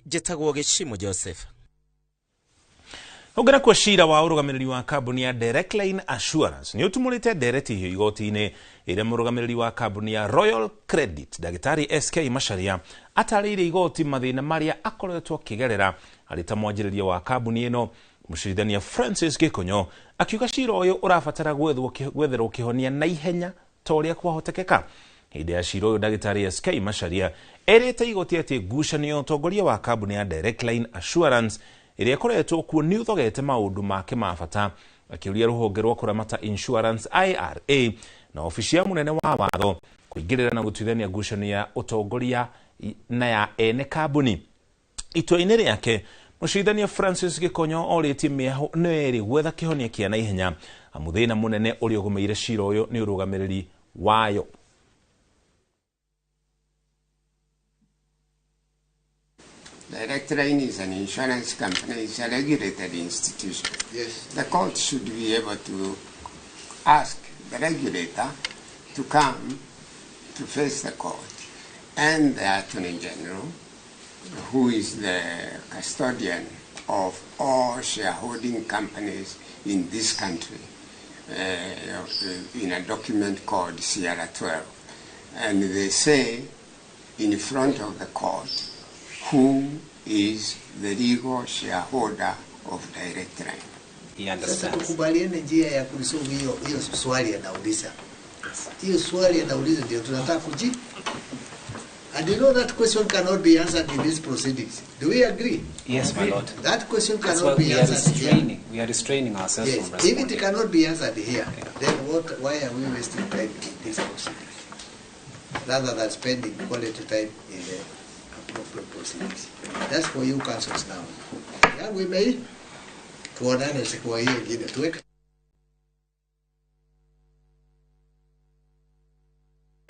Njĩtagwo Gĩcimo Joseph. Hongera kwa cira wa ũrũgamĩrĩri wa kambuni ya Direct Line Assurance nĩ ũtumũrĩte ndereti hiũ igoti-inĩ ĩrĩa mũrũgamĩrĩri wa kambuni ya Royal Credit ndagĩtarĩ SK Macharia atarĩirie igoti mathĩna marĩa akoretwo akĩgerera arĩ ta mwanjĩrĩria wa kambuni ĩno. Mũcirithania Francis Gĩkonyo akiuga cira ũyũ ũrabatara gwetherwo kĩhonia na ihenya ta ũrĩa kwahotekeka. Hĩndĩ ya cira ũyũ ndagĩtarĩ SK Macharia erĩte igoti atĩ ngucanio ya ũtongoria wa kambuni ya Direct Line Assurance ĩrĩa ĩkoretwo kuo nĩ ũthogete maũndũ make ma bata, akĩũria rũhonge rwa kũramata insurance IRA na obici ya mũnene wa watho kũingĩrĩra na gũtuithania ngucanio ya ũtongoria na ya ene kambuni. Itua-inĩ rĩake mũcirithania Francis Gĩkonyo orĩtie mĩahũ nĩ ĩrĩ gwetha kĩhonia kĩa naihenya amu thĩna mũnene ũrĩa ũgũmĩire cira ũyũ nĩ ũrũgamĩrĩri wayo. Direct Line is an insurance company, it's a regulated institution. Yes. The court should be able to ask the regulator to come to face the court and the Attorney General, who is the custodian of all shareholding companies in this country, in a document called CR12. And they say in front of the court who is the legal shareholder of Direct Line. He Sasa understands. tukubaliane njia ya kulisolve hiyo swali anauliza. Hiyo swali anauliza ndio tunataka kujibu. And you know that question cannot be answered in these proceedings. Do we agree? Yes, my lord. That question That's cannot why be we are answered here. restraining. We are restraining ourselves Yes. from If it responding. cannot be answered here, then what? Why are we wasting time in these proceedings? Rather than spending quality time in the appropriate proceedings. That's for you counsels now. Yeah, we may tuonane siku hiyo ingine tuweke.